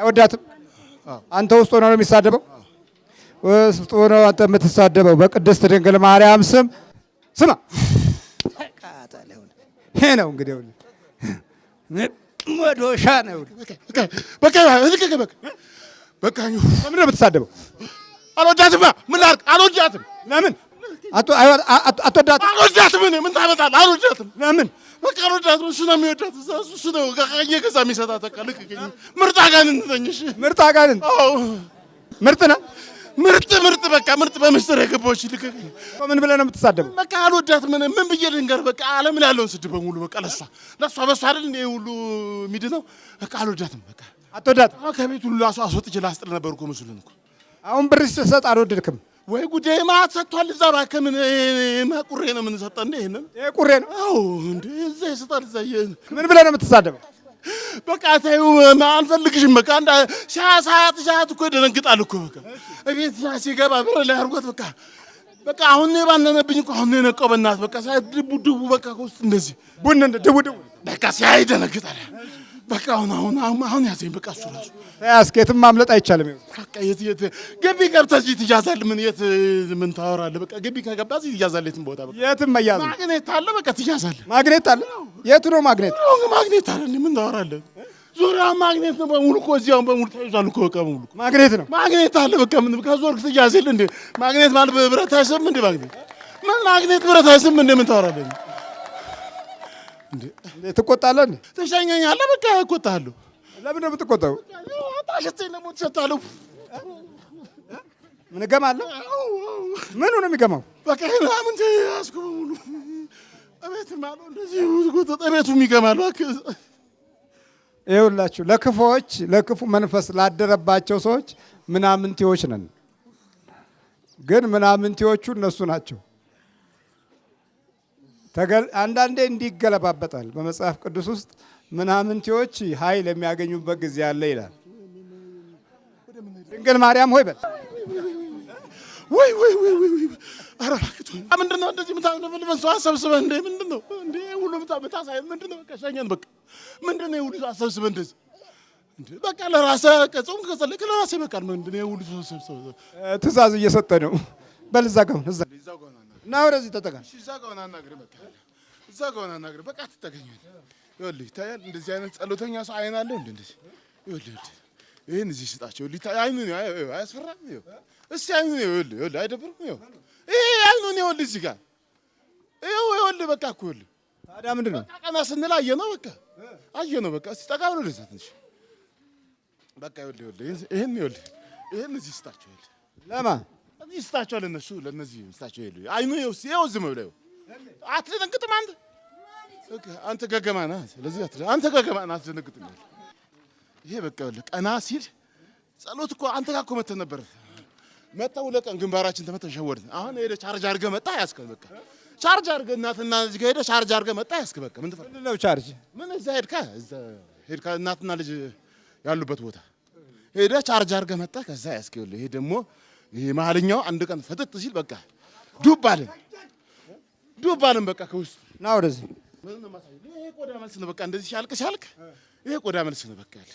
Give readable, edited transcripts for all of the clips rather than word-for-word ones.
አይወዳትም። አንተ ውስጥ ሆኖ ነው የሚሳደበው። ውስጥ ሆኖ አንተ የምትሳደበው በቅድስት ድንግል ማርያም ስም ስማ። ይሄ ነው እንግዲህ መዶሻ ነው። በቃ በቃ በቃ። ለምንድን ነው የምትሳደበው? አልወዳትም። ምን ላድርግ? አልወዳትም። ለምን አትወዳትም? አልወዳትም። እኔ ምን ታመጣለህ? አልወዳትም። ለምን? በቃ አልወዳትም። እሱ ነው የሚወዳት። እሱ ነው እየገዛ የሚሰጣት። በቃ ልቀቀኝ። ምርጥ አጋንንት ነኝ። እሺ ምርጥ አጋንንት። አዎ ምርጥ ነህ። ምርጥ ምርጥ በቃ ምርጥ በምስጢር የገባች ልቀቀኝ። ምን ብለህ ነው የምትሳደበው? በቃ አልወዳትም። ምን ብዬ ልንገርህ? በቃ ዓለም ላይ ያለውን ስድብ በሙሉ በቃ ለሷ ለሷ በሷ አይደል እንደ ሁሉ የሚድነው። በቃ አልወዳትም። በቃ አትወዳትም። ከቤት ሁሉ አስወጥቼ ላስጥል ነበር እኮ ምስሉን እኮ። አሁን ብር ስትሰጥ አልወደድክም። ወይ ጉዴ! ማት ሰጥቷል። እዛ እባክህ ምን ቁሬ ነው የምንሰጠው እንዴ? ይሄንን ይሄ ቁሬ ነው። አዎ እንዴ እዛ ይሰጣል። እዛ ምን ብለህ ነው የምትሳደበው? በቃ ተይው፣ አንፈልግሽም። በቃ እንዳ ሲያሳት ሲያት እኮ ይደነግጣል እኮ በቃ እቤት ሲገባ ብር ላይ አድርጎት በቃ በቃ አሁን ነው የባነነብኝ እኮ አሁን ነው የነቃው። በእናትህ በቃ ሳይ ድቡ ድቡ በቃ ከውስጥ እንደዚህ ቡን እንደ ድቡ ድቡ በቃ ሲያይ ይደነግጣል። በቃ አሁን አሁን አሁን አሁን ያዘኝ በቃ እሱ ራሱ ተያዝክ። የትም ማምለጥ አይቻልም። በቃ የት የት ግቢ ገብተህ እዚህ ትያዛለህ። ምን የት ምን ታወራለህ? በቃ ግቢ ከገባ እዚህ ትያዛለህ። የትም ቦታ በቃ የትም መያዝ ነው። ማግኔት አለ። በቃ ትያዛለህ። ማግኔት አለ። የቱ ነው ማግኔት? አሁን ማግኔት አለ። እንዴ ምን ታወራለህ? ዙሪያ ማግኔት ነው በሙሉ እኮ እዚህ አሁን በሙሉ ተይዟል እኮ በቃ በሙሉ ማግኔት ነው። ማግኔት አለ። በቃ ምን ከዞርክ ትያዝ የለ እንዴ? ማግኔት ማለት ብረት አይስብም እንዴ? ማግኔት ምን ማግኔት ብረት አይስብም እንዴ? ምን ታወራለህ? እንዴ ትቆጣለህ እንዴ? ትሸኘኛለህ። በቃ እቆጣለሁ። ለምን ነው የምትቆጣው? አታሸተኝ ደግሞ ትሸታለህ። ምን እገማለሁ? ምኑ ነው የሚገማው? በቃ ምናምን ያዝኩ በሙሉ እቤት ማለት እንደዚህ እቤቱም ይገማል። እባክህ ይኸውላችሁ ለክፉዎች ለክፉ መንፈስ ላደረባቸው ሰዎች ምናምንቴዎች ነን። ግን ምናምንቴዎቹ እነሱ ናቸው። አንዳንዴ እንዲህ ይገለባበጣል። በመጽሐፍ ቅዱስ ውስጥ ምናምንቴዎች ኃይል የሚያገኙበት ጊዜ አለ ይላል። ድንግል ማርያም ሆይ በል። ወይ ወይ ወይ ወይ ወይ! ኧረ እባክህ ተወኝ። ምንድን ነው እንደዚህ የምታለፈልፈን ሰው አሰብስበህ እንዴ? ምንድን ነው እንዴ? ሁሉ የምታሳየን ምንድን ነው? በቃ ሸኘን። በቃ ምንድን ነው ሁሉ አሰብስበህ እንደዚህ እንዴ? በቃ ለራስህ ከጾም ከጸለይክ ለራስህ ይበቃል። ምንድን ነው ሁሉ ሰው ሰብስበህ? ትእዛዝ እየሰጠ ነው። በል እዛ ጋር ሁን፣ እዛ እና ወደዚህ ተጠጋ። እዛ ጋር ሆነህ አናግረህ፣ በቃ እዛ ጋር ሆነህ አናግረህ። በቃ አትጠገኝ። ይኸውልህ ይታያል። እንደዚህ አይነት ጸሎተኛ ሰው አይን አለው እንዴ? እንደዚህ ይኸውልህ፣ ይኸውልህ ይሄን እዚህ ስጣቸው። ይኸውልህ አይኑን አያስፈራም? ይኸው እስኪ አይኑን ይኸውልህ፣ ይኸውልህ አይደብርም? ይኸው ይሄ አይኑን ይኸውልህ እዚህ ጋር ይኸው ይኸውልህ በቃ እኮ ይኸውልህ ታዲያ ምንድን ነው? በቃ ቀና ስንል አየነው። በቃ አየነው። በቃ እስኪ ጠጋ ብሎ ወደዛ ትንሽ በቃ ይኸውልህ፣ ይኸውልህ ይሄን ይኸውልህ ይሄን እዚህ ስጣቸው። ይኸውልህ ለማ እዚህ ስጣቸው፣ ለእነሱ ለእነዚህ ስጣቸው። ይኸውልህ አይኑ ይኸው ይኸው ዝም ብለህ ይኸው አትደነግጥም አንተ? አንተ ገገማ ነህ። ስለዚህ አንተ ገገማ ነህ፣ አትደነግጥም። ይሄ በቃ ይኸውልህ ቀና ሲል ጸሎት እኮ አንተ ጋር እኮ መተህ ነበር። መተህ ሁለት ቀን ግንባራችን ተመተህ ሸወድን። አሁን ሄደህ ቻርጅ አድርገህ መጣህ ያዝከን። በቃ ቻርጅ አድርገህ እናትና ልጅ ጋር ሄደህ ቻርጅ አድርገህ መጣህ ያዝክ። በቃ ምን ትፈራ? ምንድን ነው ቻርጅ? ምን እዛ ሄድካ እዛ ሄድካ እናትና ልጅ ያሉበት ቦታ ሄደህ ቻርጅ አድርገህ መጣህ። ከዛ ያዝክ። ይኸውልህ ይሄ ደግሞ ይሄ መሀልኛው አንድ ቀን ፈጥጥ ሲል በቃ ዱብ አለን፣ ዱብ አለን። በቃ ከውስጥ ና ወደዚህ። ምን ነው የማሳየው? ይሄ ቆዳ መልስ ነው። በቃ እንደዚህ ሲያልቅ ሲያልቅ ይሄ ቆዳ መልስ ነው። በቃ ያለ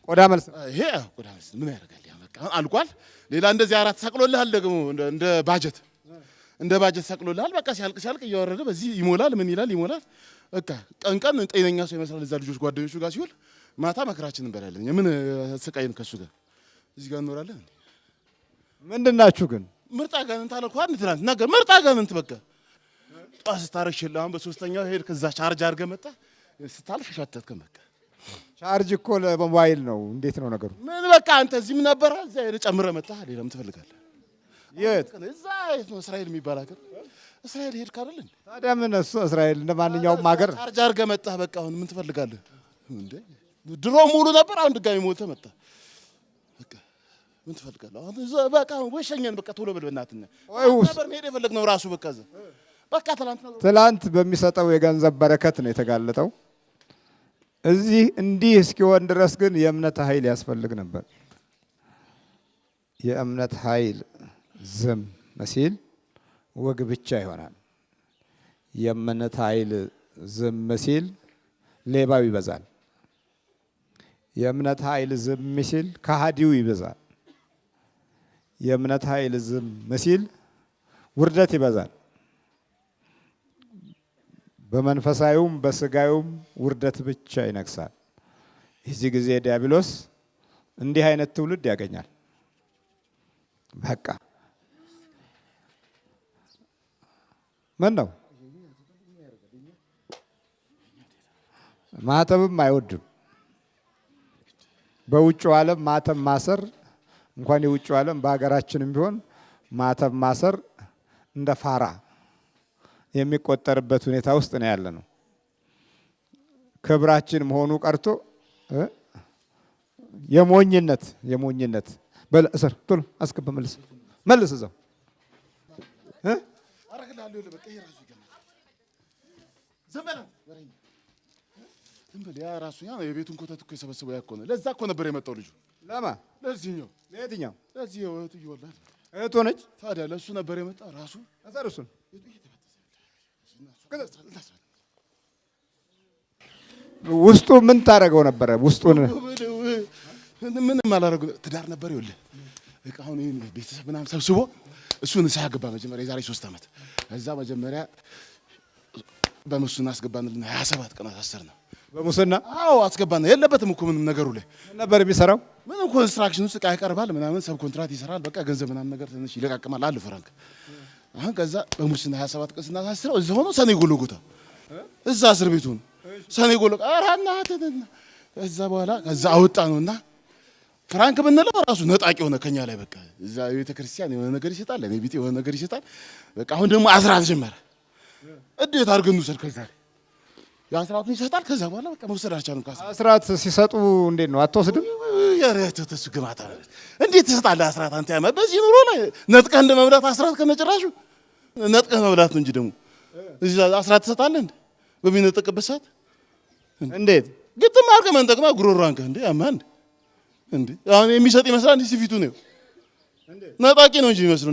ቆዳ መልስ ነው። ይሄ ቆዳ መልስ ነው። ምን ያደርጋል? ያ በቃ አልቋል። ሌላ እንደዚህ አራት ሰቅሎልሃል ደግሞ እንደ ባጀት እንደ ባጀት ሰቅሎልሃል። በቃ ሲያልቅ ሲያልቅ እየወረደ በዚህ ይሞላል። ምን ይላል ይሞላል። በቃ ቀን ቀን ጤነኛ ሰው ይመስላል እዛ ልጆች ጓደኞቹ ጋር ሲውል፣ ማታ መከራችንን እንበላለን። የምን ስቃይን ከሱ ጋር እዚህ ጋር እንኖራለን። ምንድን ናችሁ ግን? ምርጥ አጋንንት አልኩህ አይደል? ትናንት ነገር ምርጥ አጋንንት በቃ ጧት ስታረግ ሽል አሁን በሶስተኛው ሄድክ እዛ ቻርጅ አድርገህ መጣህ ስታልፍ ሸተትከን በቃ። ቻርጅ እኮ ለሞባይል ነው። እንዴት ነው ነገሩ? ምን በቃ አንተ እዚህም ነበረ እዛ ሄደህ ጨምረህ መጣህ። ሌላ ምን ትፈልጋለህ? የት? እዛ የት ነው እስራኤል የሚባል ሀገር እስራኤል ሄድክ አይደል እንዴ? ታዲያ ምን እሱ እስራኤል እንደ ማንኛውም ሀገር ቻርጅ አድርገህ መጣህ። በቃ አሁን ምን ትፈልጋለህ እንዴ? ድሮ ሙሉ ነበር፣ አሁን ድጋሚ ሞልተህ መጣህ። በቃ ምን ትፈልጋለህ አሁን? እዛ በቃ ወይ ሸኘን። በቃ ቶሎ በል በእናትህ። ነበር መሄድ የፈለግነው ራሱ በቃ እዛ በቃ ትናንት ትላንት በሚሰጠው የገንዘብ በረከት ነው የተጋለጠው። እዚህ እንዲህ እስኪሆን ድረስ ግን የእምነት ኃይል ያስፈልግ ነበር። የእምነት ኃይል ዝም ሲል ወግ ብቻ ይሆናል። የእምነት ኃይል ዝም ሲል ሌባው ይበዛል። የእምነት ኃይል ዝም ሲል ከሃዲው ይበዛል። የእምነት ኃይል ዝም ሲል ውርደት ይበዛል። በመንፈሳዊውም በስጋዊውም ውርደት ብቻ ይነግሳል። የዚህ ጊዜ ዲያብሎስ እንዲህ አይነት ትውልድ ያገኛል። በቃ ምን ነው ማተብም አይወድም። በውጭው ዓለም ማተብ ማሰር እንኳን የውጭው ዓለም በሀገራችንም ቢሆን ማተብ ማሰር እንደ ፋራ የሚቆጠርበት ሁኔታ ውስጥ ነው ያለ ነው። ክብራችን መሆኑ ቀርቶ የሞኝነት የሞኝነት በል እሰር ቶሎ አስገባ መልስ መልስ እዛው ዝም በል። ያ ራሱ ያ የቤቱን ኮተት እኮ የሰበሰበው ያ እኮ ነው። ለዛ እኮ ነበር የመጣው ልጁ። ለማ ለዚህኛው ለየትኛው? ለዚህ እህቱ ይወላል። እህቱ ነች። ታዲያ ለእሱ ነበር የመጣው ራሱ። እሰር እሱን። ውስጡ ምን ታደርገው ነበረ? ውስጡን ምንም አላደረጉ። ትዳር ነበር ይኸውልህ። በቃ አሁን ይሄን ቤተሰብ ምናምን ሰብስቦ እሱ ንስሐ ገባ መጀመሪያ የዛሬ 3 ዓመት። እዛ መጀመሪያ በሙስና አስገባንልና 27 ቀን አሳሰርነው። በሙስና? አዎ አስገባን። የለበትም እኮ ምንም ነገሩ ላይ። ምን ነበር የሚሰራው? ምንም construction ውስጥ ዕቃ ያቀርባል ምናምን፣ sub ኮንትራት ይሰራል። በቃ ገንዘብ ምናምን ነገር ትንሽ ይለቃቅማል አለ ፍራንክ። አሁን ከዛ በሙስና 27 ቀን ስናሳስረው እዛ ሆኖ ሰኔ ጎልጎታ፣ እዛ እስር ቤቱ ነው ሰኔ ጎልጎታ። ኧረ እናትህ ከዛ በኋላ ከዛ አወጣ ነውና ፍራንክ ብንለው ራሱ ነጣቂ ሆነ ከኛ ላይ። በቃ እዛ ቤተ ክርስቲያን የሆነ ነገር ይሰጣል፣ ለኔ ቢጤ የሆነ ነገር ይሰጣል። በቃ አሁን ደግሞ አስራት ጀመረ። እንዴት አድርገን እንውሰድ? ከዛ ላይ የአስራቱን ይሰጣል። ከዛ በኋላ በቃ መውሰድ አልቻልንም። ከአስራት አስራት ሲሰጡ እንዴት ነው አትወስድም? ኧረ ተው፣ ተሱ ግማታ ነው። እንዴት ትሰጣለህ አስራት? አንተ ያማ በዚህ ኑሮ ላይ ነጥቀህ እንደ መብላት አስራት ከነጭራሹ ነጥቀህ መብላት ነው እንጂ ደግሞ እዚህ አስራት ትሰጣለህ እንዴ? በሚነጠቅበት ሰዓት እንዴት ግጥም አድርገህ መንጠቅማ ጉሮሮ አንከህ እንዴ ያማ እንዴ እንዴ አሁን የሚሰጥ ይመስላል እንዴ? ሲፊቱ ነው ነጣቂ ነው እንጂ የሚመስለው።